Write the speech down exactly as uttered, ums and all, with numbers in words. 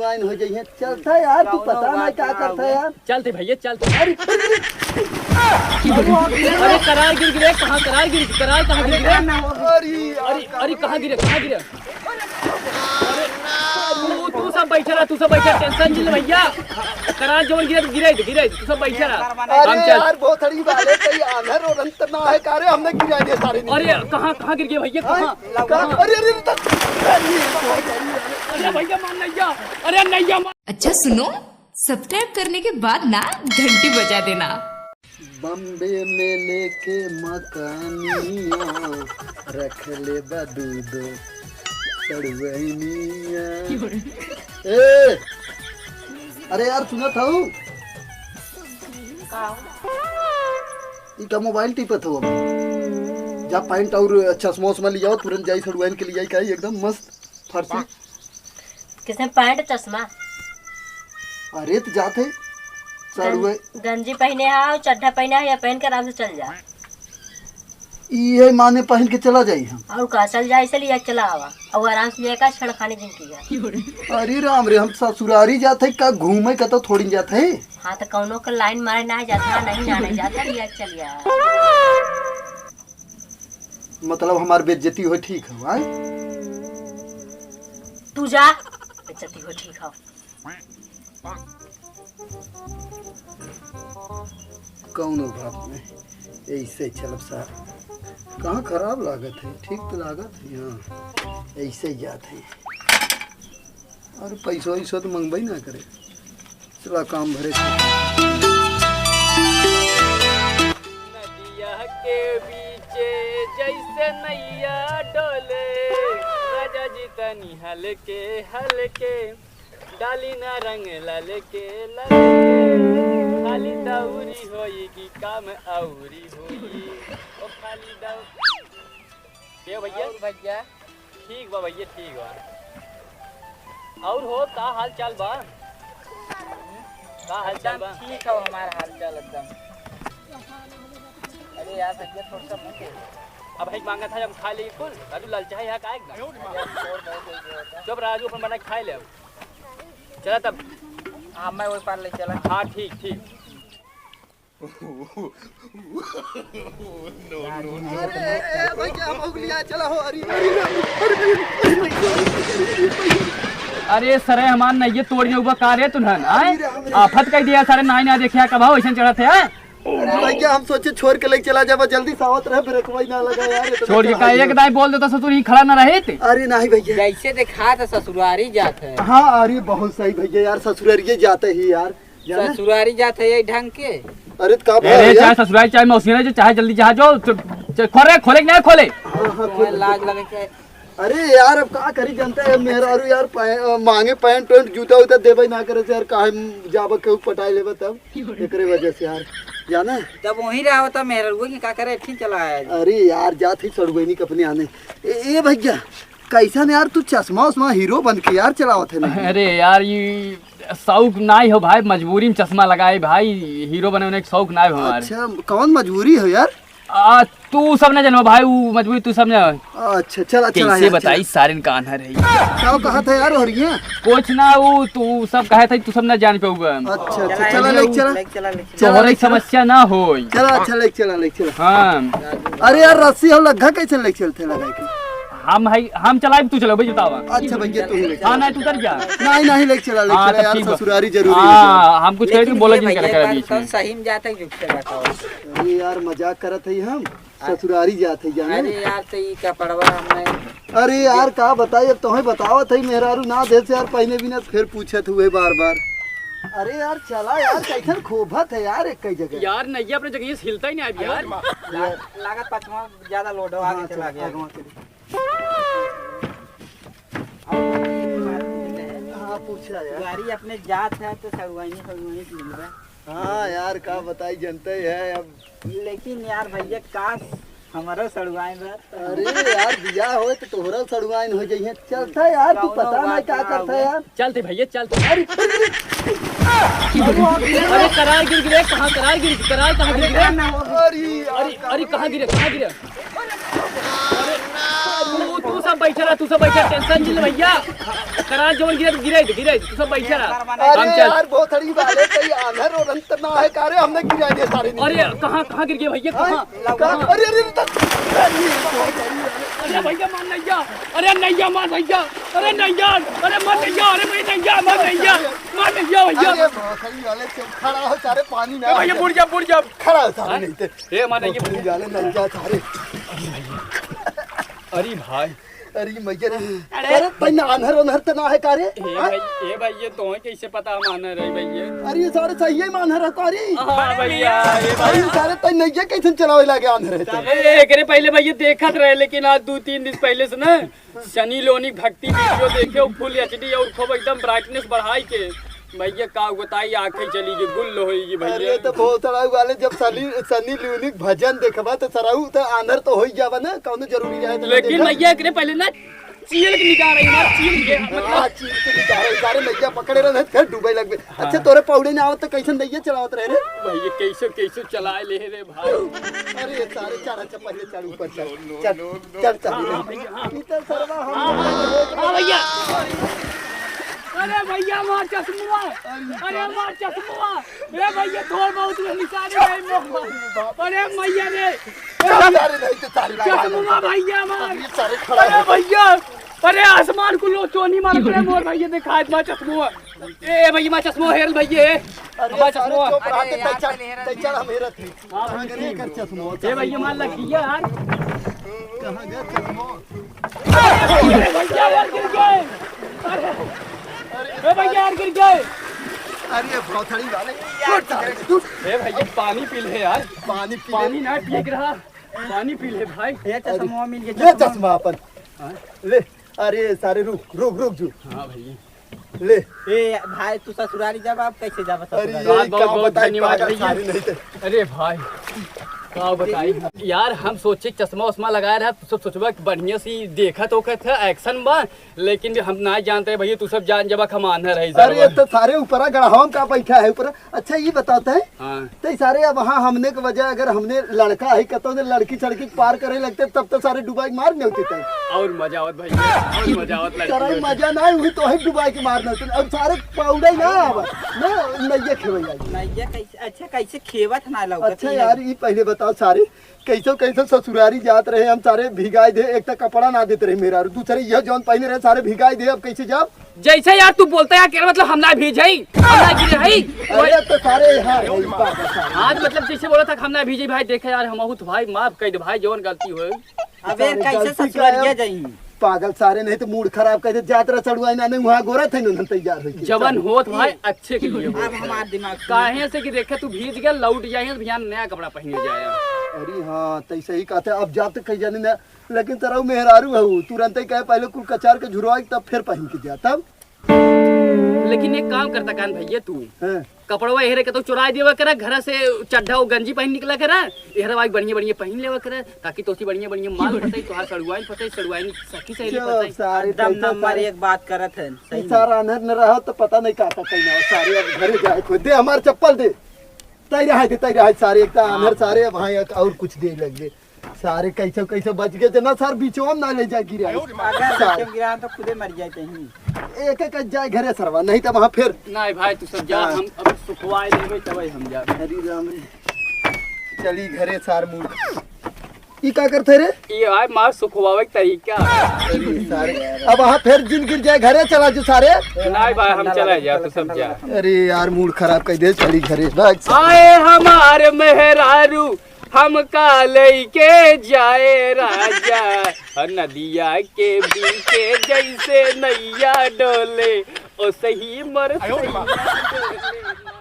लाइन हो जाइए। चलता यार, तू कौनो पता नहीं बात क्या ना करता हुआ। यार। चलते भैया, चलते। अरे, अरे, अरे, करार गिर गिरे, कहाँ करार गिर, करार कहाँ गिर गिरे? अरे, अरे, अरे, कहाँ गिरे, कहाँ गिरे? अरे, तू, तू सब बैठे रहा, तू सब बैठे, टेंशन जिन ले भैया। करार जोन गिरे, गिरे, गिरे, तू सब बैठे रहा। हम अरे चल। यार, बहुत बड़ी बात है, कहीं आंधर और अंतर ना है, का रे, हमने गिरा दिया सारे नीचे। अरे, कहाँ, कहाँ गिर गए भैया, हाँ? कहाँ? का-, अरे, अरे, अरे, अरे, अरे भैया, मान नहीं जा। अरे, नहीं जा, मान। अच्छा सुनो, सब्सक्राइब करने के बाद ना घंटी बजा देना। बम्बे में लेके मकानिया, रख ले बा दू दो सड़ुआइनिया। ए, अरे यार, सुनत हऊ? का? ई का मोबाइल टिपत हो? जा पैंट और चश्मा उश्मा लियाओ, तुरंत जाई सड़ुआइन के लिए, का एकदम मस्त फर्सी। किसने पैंट चश्मा? अरे तो जात है सड़ुआ। गं-, गंजी पहने हा और चड्ढा पहने हा, या पहन के आराम से चल जा। ये माने पहन के चला जाई हम। और का, चल जा, ऐसे लिया चला आवा। और आराम से लेकर छेड़खानी जिनकी है। अरे राम रे, हम ससुरारी जात है का, घूमे का तो थोड़ी जात है। हाँ, तो कौनो के लाइन मारे ना जात है, नहीं जाने जात है, लिया चल जा। मतलब हमार बेइज्जती हो ठीक है, आय? तू जा, बेइज्जती हो ठीक है। कौनो बात नहीं, ऐसे चलब सार। कहाँ खराब लागत है, ठीक तो लागत है। हाँ, ऐसे ही जात है। अरे पैसो वैसो तो मंगबे ना करे, चला काम भरे। नदिया के बीचे जैसे नैया डोले, राजा जी तनी हल्के हल्के, डाली ना रंग ललके ललके, खाली दौरी होई कि काम औरी होई, ओ खाली दौ-, के भैया? और भैया? ठीक बा भैया, ठीक बा। और हो, का हाल चाल बा? का हाल चाल एकदम बा? ठीक हो हमार हाल चाल एकदम। अरे यार भैया, थोड़ा सा मुँह के। अब है मांगा था, हम खा ले कुल। राजू लाल चाहे यहाँ का एकदम। यार, छोड़ दो, कोई नहीं होता। चुप राजू, अपन बना के खा ले अब। चला तब। हाँ, मैं वही पार ले चला। हाँ, ठीक, ठीक। अरे, ए, ए, भैया, हम हो गया, चला हो, अरे, अरे, अरे, अरे, अरे, अरे, अरे, अरे, अरे। अरे सरे, हमार नैया तोड़ दिया हुआ का रे तुन्हन, आय? अरे, अरे। आफत कह दिया सारे, नाई ना देखिया कब हो, ऐसन चढ़त है, आय? अरे भैया, हम सोचे छोड़ के लेके चला जाबा, जल्दी से आवत रहे, ब्रेकवा ही ना लगा यार, इतना छोड़ के चढ़ाई का है। एक दाई बोल देता ससुर, ही खड़ा ना रहित। अरे नहीं भैया। जैसे देखा था ससुरारी जात है। हाँ, अरे बहुत सही भैया यार, ससुरारिये जाते ही यार। जाना? ससुरारी जात है यही ढंग के। अरे तो का अरे भैया? चाहे ससुरारी, चाहे मौसी रहे, चाहे जल्दी जहा जो, च-, च-, खोले, खोले कि नहीं खोले? हाँ, हाँ, तुम्हें खोले। लाज लगे के। अरे यार, अब का करी, जनता है, मेहरारू यार, पै-, अ, मांगे पैंट वैंट, जूता उता देबे ना करे से यार, काहे जाबा केहू पटाई लेबा तब, एकरे वजह से यार, जाना? तब वहीं रहा होता मेहरारू के, का करे, ठीक चला आया। अरे यार, जात ही सड़ुआइनी के अपने आने। ए, ए भैया, कैसन यार तू चश्मा उश्मा हीरो बन के यार चलावत है ना? अरे यार, ये शौक नाई हो भाई, मजबूरी में चश्मा लगाए भाई, हीरो बने होने के शौक नाई हो हमारे। अच्छा, कौन मजबूरी हो यार? आ, तू सब ना जानबा भाई, ऊ मजबूरी तू सब ना। अच्छा, चला, चला कैसे यार, बताई, चला। सारिन का आन्हर है। का कहत है यार, हो रही है? कुछ ना, ऊ तू सब कहत है, तू सब ना जान पाऊगा। अच्छा, अच्छा, चला, चला, लेके चला। लेके चला, लेके चला। तोहरे लेके चला। समस्या ना होई। चला, अच्छा, लेके चला, लेके चला। हाँ। अरे यार, रस्सी हो लग्गा कैसे लेके चलते लगा के? हम है, हम चलाइब, तू चलाओ भाई, बतावा। अच्छा भैया, तू ही लेके हाँ, चला। नहीं, तू उतर जा। नहीं, नहीं, लेके चला, लेके हाँ, चला तब यार, ठीक बा। ससुरारी जरूरी है। हाँ, हम कुछ कह लेकिन बोला ये कि नहीं भैया, करा एक बार कभी बताओ, इसमें। सही में जाते हैं, झूठ से बताओ। अरे यार, मजाक करत है हम, ससुरारी जात है जाने। अरे यार, तो ई कपड़वा हमें अरे यार, का बताई, अब तोहे बतावत है, मेहरारू ना दे से यार, पहने बिना फिर पूछत हुए बार बार। अरे यार, चला यार, कैसन खोभत है यार, एक कई जगह। यार, नैया अपने जगह से हिलता ही नहीं अब यार। लाग-, लागत पछवा ज्यादा लोड हो, आगे हाँ, चला चला, गया। आगे चला। हाँ, पूछा यार। गाड़ी अपने जात है तो सड़ुआइनी, सड़ुआइनी की मिलबा। हाँ यार, का बताई, जनते है अब। लेकिन यार भैया, काश हमारा सड़ुआइन रहत। अरे यार, बियाह होए तो तोहरा सड़ुआइन हो जइहे। चलता यार, तू कौनो पता बात नहीं का ना करता हुए। यार। चलते भैया, चलते। अरे, अरे, अरे, करार गिर गिरे, कहाँ करार गिर, करार कहाँ गिर गिरे? अरे, अरे, अरे, कहाँ गिरे, कहाँ गिरे? अरे, अरे, तू सब बैठा रहा, तू सब बैठा, tension जिन ले भइया। करा जौन गिरे, गिरे, गिरे, तू सब बैठा रहा। अरे हम चल। यार, भोसड़ी वाले, कहीं आन्हर और अंतर ना है का रे? हमने गिरा दिया सारे नीचे। अरे कहाँ, कहाँ गिर गए भइया, हाँ? कहाँ? कहाँ? अरे, अरे, अरे, अरे भइया, मार नैया, अरे नैया, मार भइया, अरे नैया, अरे मार नैया, अरे भाई नैया, मार नैया, मार नैया भइया। अरे भोसड़ी वाले, क्यों खड़ा हो सारे, पानी ना ए भइया, है। बुड़ जा, बुड़ जा। खड़ा हो सारे, हाँ? नहीं तो ए, मार नैया। भोसड़ी वाले, नैया सारे। अरे भाई। अरे मैया रे। अरे। अरे तैं आन्हर ओन्हर त ना है का रे? ए हाँ? भाई, ए भाई, ये तो है कैसे पता हम आन्हर है भैया? अरे सारे सही है, आन्हर है का रे? हाँ भैया, ए भाई। अरे सारे तैं नैया कैसे चलावे लागे आन्हर है त? ए, एकरे पहले भैया देखत रहे, लेकिन आज दो तीन दिन पहले से ना सनी लियोनी भक्ति video देखे, वो full H D और खूब एकदम brightness बढ़ाई के। भैया का बताई, आँखें चली गई, गुल होई गई भैया। अरे तो भोसड़ा वाले, जब सनी, सनी लियोनी के भजन देखबा तो सरऊ तो आन्हर तो होई जाबा ना, कौनो जरूरी रहे तो लेकिन देखा। भैया एकरे पहले ना चील के निकाल रही, मार चील के, मतलब हाँ, चील के निकाल रही, सारे नैया पकड़े रहे, फिर डूबे लगबे। हाँ। अच्छा, तोरे पौड़े ना आवत तो कैसन नैया चलावत रहे रे? भैया कैसे, कैसे चलाए ले रे भाई। अरे सारे चढ़, अच्छा पहले चढ़, ऊपर चढ़, चढ़, चढ़, चढ़। हाँ, भैया, हाँ। ई तो सरवा हम हाँ, हाँ, हाँ, भैया। अरे भैया, मार चश्मा। अरे मार चश्मा। ए भैया, थोड़ बहुत में निशानी नहीं मोर। अरे मैया रे। चल, सारे नहीं तो सारे चश्मा भैया मार। अरे सारे खड़ा अरे है। भैया, अरे आसमान को लो चोनी मार, अरे मोर भैया दिखात मार चश्मा। ए भैया, मार चश्मा हेर भैया। अरे मार सारे चश्मा। चुप रहा, अरे तै यार, चल, पहले हेरा तै चल, हम हेरत ही। हाँ, कहाँ गए कर चश्मा? ए भैया, मार लग गया यार। कहाँ गया चश्मा? अरे भैया यार, गिर गए। अरे, ए भैया यार, गिर गए। अरे भोसड़ी वाले, उठ सारे, उठ। ए भैया, पानी पी ले यार। पानी पी ले। पानी ना पिए के रहा, पानी पी ले भाई। ये चश्मा मिल गया, ले चश्मा। चश्मा अपन। हाँ? ले। अरे सारे रुक, रुक, रुक जू। हाँ भैया। ले। ए भाई, तू ससुरारी जाबा, अब कैसे जाबा अरे ससुरारी? ये बहुत, का बहुत बताई, धन्यवाद पागल भैया। सारे नहीं थे। अरे भाई, का बताई यार, हम सोचे चश्मा उश्मा लगाए रहा, तू सब सोचबा कि बढ़िया सी देखत ओखत है, action बा, लेकिन हम ना जानते भैया, तू सब जान जबा हम आन्हर है अरे ये सरवा। तो सारे ऊपरा गढ़ावा में का बैठा है ऊपरा। अच्छा, ये बताते हैं, हाँ। तो सारे अब हाँ, हमने के वजह, अगर हमने लड़का है, कतो ने लड़की छड़की पार करे लगते, तब तो सारे डुबाई मार नहीं होते थे। और मजा आवत भाई, और मजा आवत लड़की सारा होते। मजा ना हुई तो है डुबाई के मार नहीं होते। अब सारे पौड़े ना आवा, ना नैया खेवे जाए। नैया कैसे, अच्छा, कैसे खेवत ना लौकत अच्छा है। यार, ये पहले बताओ सारे, कैसे, कैसे ससुरारी जात रहे हम, सारे भिगाई दे, एक तो कपड़ा ना देते रहे मेरा, दूसरे यह जौन पहने रहे, सारे भिगाई दे, अब कैसे जाओ? जैसे यार तू बोलता है यार, केरा मतलब हम ना भीजई, हम ना गिरे हई। अरे तो सारे यहाँ है, पागल सारे। आज मतलब जैसे बोला था हम ना भीजई भाई, देखे यार हम बहुत भाई, माफ कर दे भाई, जौन गलती होई। अबे सारे कैसे गलती ससुरारिया का जाई? पागल सारे, नहीं तो मूड खराब कर दे, जात रहा चढ़ुआई ना, नहीं वहाँ गोरा थे ना तैयार होई के। जवन होत भाई अच्छे के लिए होत अब है। हमार दिमाग सुन। काहे से कि देखे तू भीज गया, लौट जाए तो भैया नया कपड़ा पहन के जाए। अरे हाँ, तैसे ही कहते, अब जात कहीं जाने ना, लेकिन सरऊ मेहरारू हऊ, तुरंते कहे पहले कुल कचार के झुरवाई, तब फिर पहिन के जा, तब। लेकिन एक काम करता कान भैया तू, हाँ। कपड़वा एहरे के तो चुराई देवा करा, घर से चड्ढा और गंजी पहिन निकला करा, एहरे वाई बढ़िया बढ़िया पहिन लेवा करा, ताकि तोसी बढ़िया बढ़िया माल पताई, तोहार सड़ुआइन पताई, सड़ुआइन सखी सहेली चुप पताई। सारे एकदम पैसा नंबर सारे। एक बात करत है, सही ई में। सारा अनहर न रहो तो पता नहीं का का कहना हो, सारे अब घरे जाए खुद दे, हमार चप्पल दे, तई रहा दे, तई रहा सारे, एक तो अनहर सारे, अब हाँ, एक और कुछ दे लग दे। सारे कैसे कैसे बच गए थे ना सर, बीचवा में ना ले जाए गिरा। अगर सारे। बीचवा में गिरा तो खुदे मर जाए कहीं। एक एक जाए घरे सरवा, नहीं तो वहाँ फिर। नहीं भाई, तू सब जा, हाँ। हम अब सुखवाए लेबे तबे हम जा। अरे राम रे। चली घरे सार मूड़। ई का करते रे? ये आए मार सुखवावे के तरीका। अरे सारे। अब वहाँ फिर जिन गिर जाए घरे चला जो सारे। नहीं भाई, हम चला जा, तू सब जा। अरे यार मूड़ खराब कर दे, चली घरे। भाग सारे। आए हमार मेहरारू हमका लइके जाए राजा, नदिया के बीचे जैसे नैया डोले, ओ सही मोर सैया डोले।